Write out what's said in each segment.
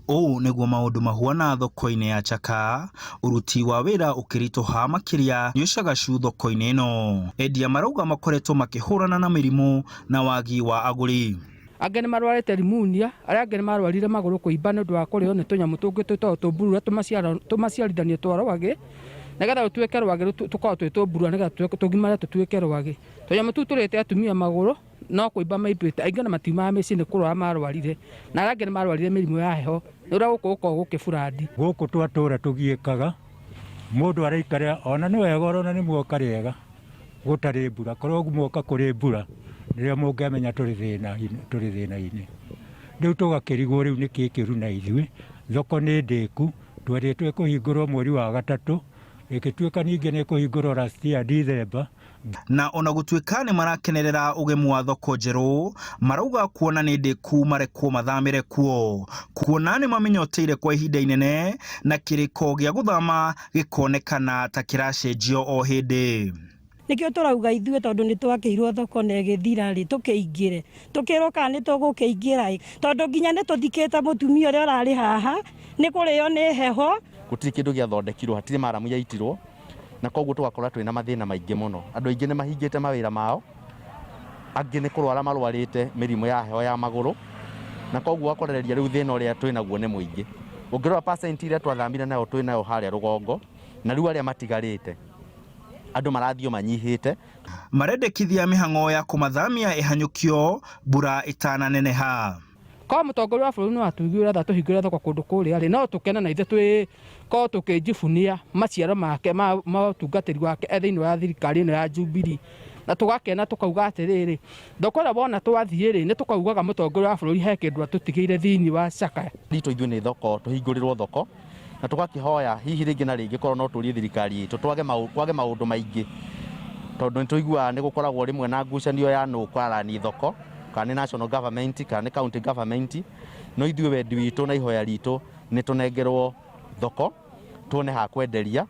Ũũ nĩguo maũndũ mahuana thoko-inĩ ya Chaka, ũruti wa wĩra ũkĩritũha makĩria nĩ ũcagacu thoko-inĩ ĩno. Endia marauga makoretwo makĩhũrana na mĩrimũ na wagi wa agũri. Angĩ nĩ marwarĩte rimunia, arĩa angĩ nĩ marwarire magũrũ kũimba nĩ ũndũ wa kũrĩo nĩ tũnyamũ tũngĩ twĩtagwo tũmburura tũmaciarithanio twa rwagĩ, nĩgetha rũtuĩke rwagĩ tũkoragwo twĩ tũmburura nĩgetha tũgimare tũtuĩke rwagĩ. Tũnyamũ tũu tũrĩte atumia magũrũ no kũimba maimbĩte, aingĩ ona matiumaga mĩciĩ nĩ kũrwara marwarire, na arĩa angĩ nĩ marwarire mĩrimũ ya heho nĩ ũrĩa gũkũ gũkoragwo gũkĩburandi. Gũkũ twatũra tũgiĩkaga, mũndũ araikara ona nĩ wega ũrona nĩ muoka rĩega gũtarĩ mbura, korwo muoka kũrĩ mbura nĩrĩo mũngĩamenya tũrĩ thĩna-inĩ tũrĩ thĩna-inĩ. Rĩu tũgakĩrigwo rĩu nĩkĩ kĩũru na ithuĩ, thoko nĩ ndĩku, twerĩtwo ĩkũhingũrwo mweri wa gatatũ, ĩgĩtuĩka ningĩ nĩ ĩkũhingũrwo last year December. Na ona gũtuĩka nĩ marakenerera ũgemu wa thoko njerũ, marauga kuona nĩ ndĩku marekwo mathamĩre kuo, kuona nĩ mamĩnyoteire kwa ihinda inene na kĩrĩko gĩa gũthama gĩkonekana ta kĩracenjio o hĩndĩ. Nĩkĩo tũrauga ithuĩ tondũ nĩ twakĩirwo thoko na ĩgĩthira rĩ, tũkĩingĩre. Tũkĩrwo kana nĩ tũgũkĩingĩra ĩ, tondũ nginya nĩ tũthikĩte mũtumia ũrĩa ũrarĩ haha, nĩ kũrĩo nĩ heho. Gũtirĩ kĩndũ gĩathondekirwo, hatirĩ maramu yaitirwo, na koguo tũgakorwo twĩna mathĩna maingĩ mũno. Andũ aingĩ nĩ mahingĩte mawĩra mao, angĩ nĩ kũrwara marwarĩte mĩrimũ ya heho ya magũrũ, na koguo ũgakorereria rĩu thĩna ũrĩa twĩnaguo nĩ mũingĩ. Ũngĩrora percent ĩrĩa twathamire nayo twĩ nayo harĩa rũgongo, na rĩu arĩa matigarĩte, andũ marathiĩ o manyihĩte. Marendekithia mĩhang'o ya kũmathamia ĩhanyũkio mbura ĩtananeneha. Korwo mũtongoria wa bũrũri no atũiguĩre tha atũhingũrĩre thoko kũndũ kũrĩa rĩ, no tũkene na ithuĩ tũkorwo tũkĩjibunia maciaro make ma ũtungatĩri wake e thĩinĩ wa thirikari ĩno ya Jubilee. Na tũgakena tũkauga atĩrĩrĩ, thoko ĩrĩa wona twathiĩ rĩ, nĩ tũkaugaga mũtongoria wa bũrũri he kĩndũ atũtigĩire thĩinĩ wa Chaka. Ritũ ithuĩ nĩ thoko, tũhingũrĩrwo thoko na tũgakĩhoya hihi rĩngĩ na rĩngĩ korwo no tũrie thirikari itũ twage kwage maũndũ maingĩ tondũ nĩ tũiguaga nĩ gũkoragwo rĩmwe na ngucanio ya nũ kwarani thoko kana nĩ national government kana nĩ county government no ithuĩ wendi witũ na ihoya ritũ nĩ tũnengerwo thoko tuone ha kwenderia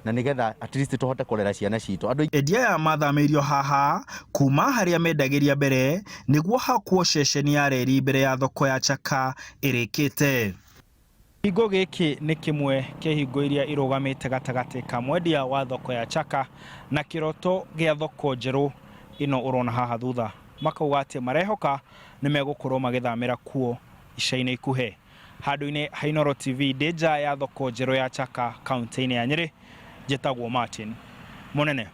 na nĩgetha at least tũhote kũrera ciana citũ. Andũ Endia aya mathamĩirio haha kuma harĩa mendagĩria mbere nĩguo hakwo ceceni ya reri mbere ya thoko ya Chaka ĩrĩkĩte. Kĩhingo gĩkĩ nĩ kĩmwe kĩa ihingo iria irũgamĩte gatagatĩ ka mwendia wa thoko ya Chaka na kĩroto gĩa thoko njerũ ĩno ũrona haha thutha. Makauga atĩ marehoka nĩ megũkorwo magĩthamĩra kuo ica-inĩ ikuhĩ. Handũ-inĩ ha Inooro TV ndĩ nja ya thoko njerũ ya Chaka kaũntĩ-inĩ ya Nyĩrĩ, njĩtagwo Martin Mũnene.